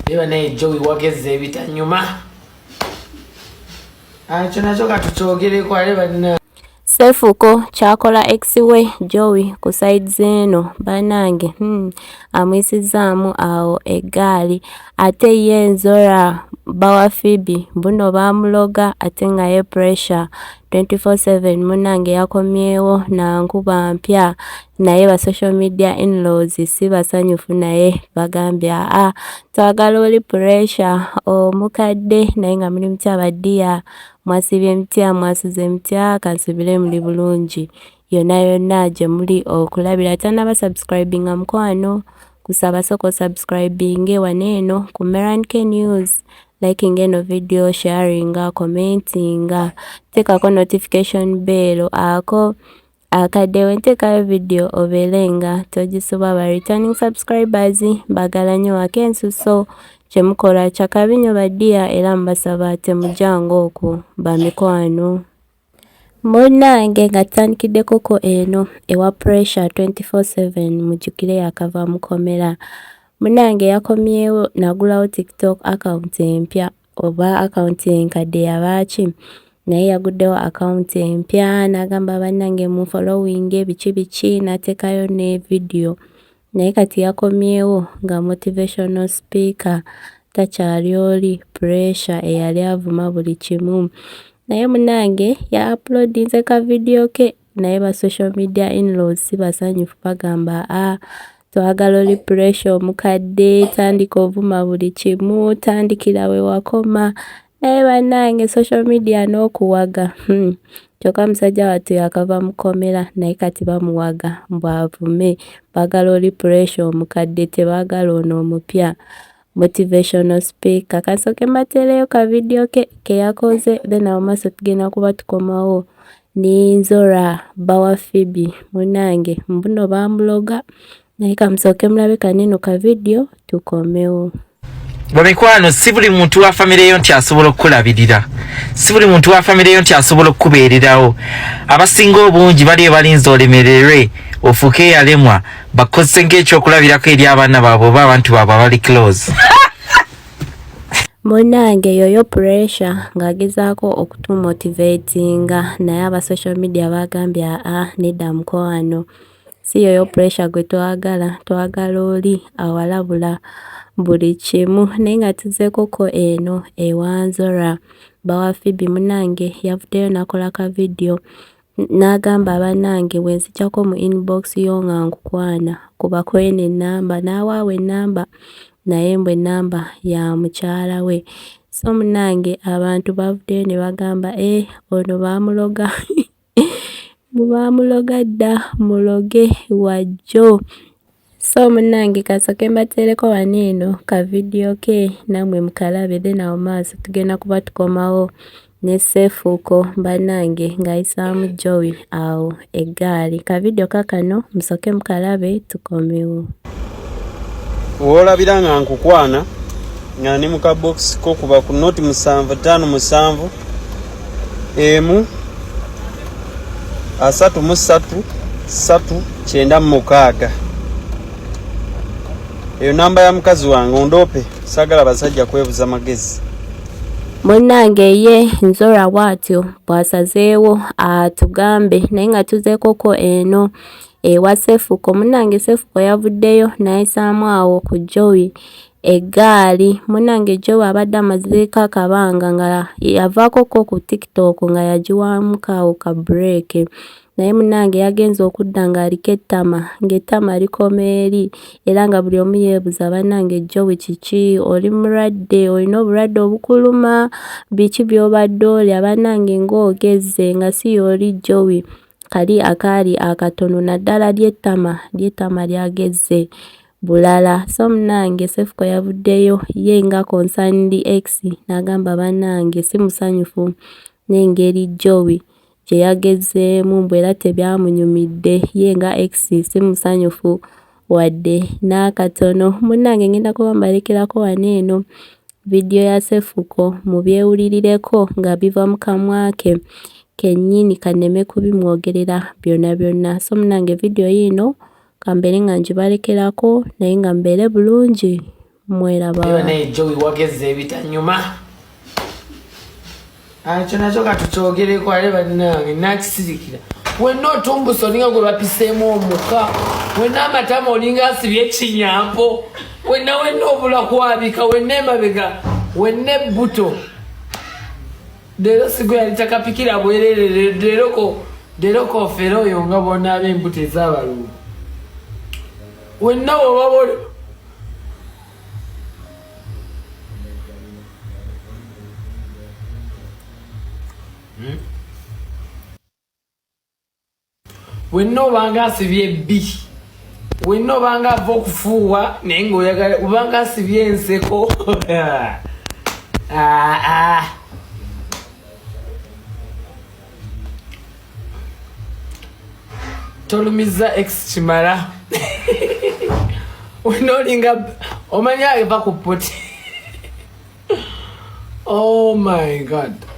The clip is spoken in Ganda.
Naye naye Joey wagezza ebitanyuma. Ekyo nakyo katukyogereko ale banna. Sefuko kyakola ex we Joey ku side z'eno bannange amuyisizzaamu awo eggaali ate ye Nzora bba wa Phoebe mbuno baamuloga ate nga ye pressure 24/7 munnange yakomyewo na nkuba mpya naye ba social media in-laws si basanyufu naye bagambye aa twagala oli pressure omukadde naye nga muli mutya ba dear mwasiibye mutya mwasuze mutya kansubire muli bulungi yonna yonna gye muli okulabira tannaba subscribinga mukwano kusaba sooka osubscribinge wano eno ku Meran K News liking eno video sharinga commentinga teekako notification bell ako akadde we nteekayo video obeere nga togisubwa. Ba returning subscribers mbagala nnyo ak'ensuso kye mukola kyakabi nnyo ba dear era mbasaba temujjanga okwo bamikwano. Munnange nga tutandikiddeko ko eno ewa Pressure 24/7 mujjukire yakava mu kkomera. Munnange yakomyewo n'agulawo TikTok account empya oba account enkadde yabaaki naye yaguddewo account empya n'agamba bannange munfollowinge biki biki n'ateekayo ne video naye kati yakomyewo nga motivational speaker takyali oli Pressure eyali avuma buli kimu. Naye munnange ya uploadinze ka video ke naye ba social media in-laws si basanyufu bagamba aa twagala oli Pressure omukadde tandika ovuma buli kimu tandikira we wakoma naye bannange social media n'okuwaga kyokka musajja wattu yakava mu kkomera naye kati bamuwaga mbu avume baagala oli Pressure omukadde tebaagala ono omupya motivational speaker. Kansooke mbateereyo ka video ke ke yakoze then awo maaso tugenda kuba tukomawo ne Nzora bba wa Phoebe munnange mbuno baamuloga naye kamusooke mulabe kaneno ka video tukomewo. Bamikwano, si buli muntu wa famire yo nti asobola okukulabirira, si buli muntu wa famire yo nti asobola okukubeererawo. Abasinga obungi baliyo balinza olemererwe ofuuke eyalemwa bakozese ng'ekyokulabirako eri abaana baabwe oba abantu baabwe abali close. Munnange yoyo Pressure ng'agezaako okutumotivatinga naye aba social media bagambye aa nedda mukwano si yoyo Pressure gwe twagala, twagala oli awalabula buli kimu. Naye nga tuzzeekoko eno ewa Nzora bba wa Phoebe munnange yavuddeyo n'akola ka video n'agamba bannange bwe nzijjako mu inbox yo nga nkukwana kubako eno ennamba n'awaawo ennamba naye mbu ennamba ya mukyala we. So munnange abantu bavuddeyo ne bagamba eh ono baamuloga mbu baamuloga dda muloge wajjo. So munnange kansooke mbateereko wano eno ka video ke nammwe mukalabe then awo maaso tugenda kuba tukomawo ne Sefuko bannange ng'ayisaamu Joey awo eggaali. Ka video kaakano musooke mukalabe tukomewo. Woolabira nga nkukwana nga ndi mu kabokisi ko kuba ku noti 757 1 33 3 96. Eyo namba ya mukazi wange ondoope, saagala basajja kwebuza magezi. Munnange ye Nzora bw'atyo bw'asazeewo atugambe naye nga tuzeekoko eno ewa Sefuko. Munnange Sefuko yavuddeyo n'ayisaamu awo ku Joey eggaali. Munnange Joey abadde amazeeko akabanga nga yavaakoko ku TikTok nga yagiwaamuko awo ka break naye munnange yagenze okudda ng'aliko ettama ng'ettama likoma eri era nga buli omu yeebuuza bannange Joey kiki oli mulwadde olina obulwadde obukuluma biki by'obadde olya bannange ng'ogezze nga si y'oli Joey kali akaali akatono naddala ly'ettama ly'ettama lyagezze bulala. So munnange Sefuko yavuddeyo ye nga concerned ex n'agamba bannange si musanyufu n'engeri Joey gye yagezeemu mbu era tebyamunyumidde ye nga ex si musanyufu wadde n'akatono. Munnange ngenda kuba mbalekerako wano eno vidiyo ya Sefuko mubyewulirireko nga biva mu kamwa ke kennyini kanneme kubimwogerera byonna byonna. So munnange vidiyo yiino kambeere nga ngibalekerako naye nga mubeere bulungi. Mweraba. Naye Joey wagezza ebitanyuma. Ekyo nakyo katukyogereko ale bannange nakisirikira. Wenna otumbuse olinga gwe bapiseemu omuka, wenna amatama olinga asibye ekinyampo, wenna wenna obula kwabika, wenna emabega, wenna ebbuto. Leero sigwe yali takapikira bwerere leero kofere oyo nga bonaaba embuto ez'abalungu. Wenna woba boli Wenna obanga asibye ebbi, wenna obanga ava okufuuwa naye ngaoyagala obanga asibye enseko. Ah, ah. Tolumiza ex kimala. Wenna olinga omanya eva ku poti. Oh my God.